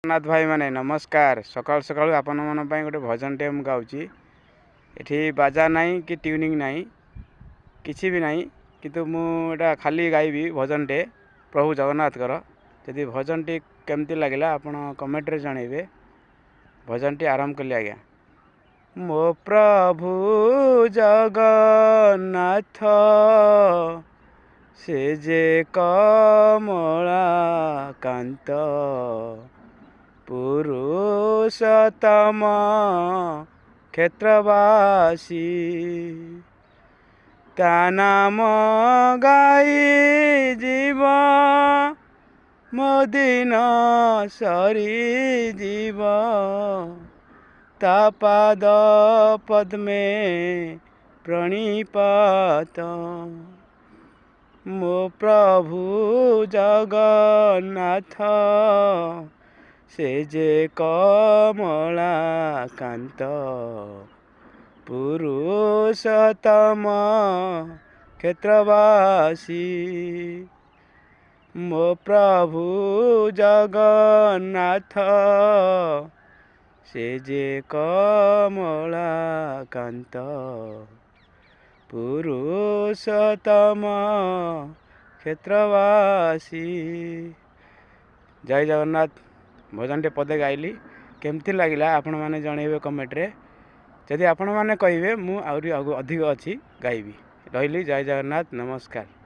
ଜଗନ୍ନାଥ ଭାଇମାନେ ନମସ୍କାର। ସକାଳୁ ସକାଳୁ ଆପଣମାନଙ୍କ ପାଇଁ ଗୋଟେ ଭଜନଟିଏ ମୁଁ ଗାଉଛି। ଏଠି ବାଜା ନାହିଁ କି ଟ୍ୟୁନିଂ ନାହିଁ, କିଛି ବି ନାହିଁ, କିନ୍ତୁ ମୁଁ ଏଇଟା ଖାଲି ଗାଇବି ଭଜନଟେ ପ୍ରଭୁ ଜଗନ୍ନାଥଙ୍କର। ଯଦି ଭଜନଟି କେମିତି ଲାଗିଲା ଆପଣ କମେଣ୍ଟରେ ଜଣାଇବେ। ଭଜନଟି ଆରମ୍ଭ କଲି ଆଜ୍ଞା। ମୋ ପ୍ରଭୁ ଜଗନ୍ନାଥ ସେ ଯେ କମଳାକାନ୍ତ, ପୁରୁଷୋତ୍ତମ କ୍ଷେତ୍ରବାସୀ, ତା ନାମ ଗାଇ ଯିବ ମୋ ଦିନ ସରିଯିବ, ତା ପାଦ ପଦ୍ମେ ପ୍ରଣିପାତ। ମୋ ପ୍ରଭୁ ଜଗନ୍ନାଥ ସେ ଯେ କମଳାକାନ୍ତ, ପୁରୁଷୋତ୍ତମ କ୍ଷେତ୍ରବାସୀ। ମୋ ପ୍ରଭୁ ଜଗନ୍ନାଥ ସେ ଯେ କମଳାକାନ୍ତ, ପୁରୁଷୋତ୍ତମ କ୍ଷେତ୍ରବାସୀ। ଜୟ ଜଗନ୍ନାଥ। ଭଜନଟେ ପଦେ ଗାଇଲି, କେମିତି ଲାଗିଲା ଆପଣମାନେ ଜଣାଇବେ କମେଣ୍ଟରେ। ଯଦି ଆପଣମାନେ କହିବେ ମୁଁ ଆହୁରି ଅଧିକ ଅଛି ଗାଇବି। ରହିଲି, ଜୟ ଜଗନ୍ନାଥ, ନମସ୍କାର।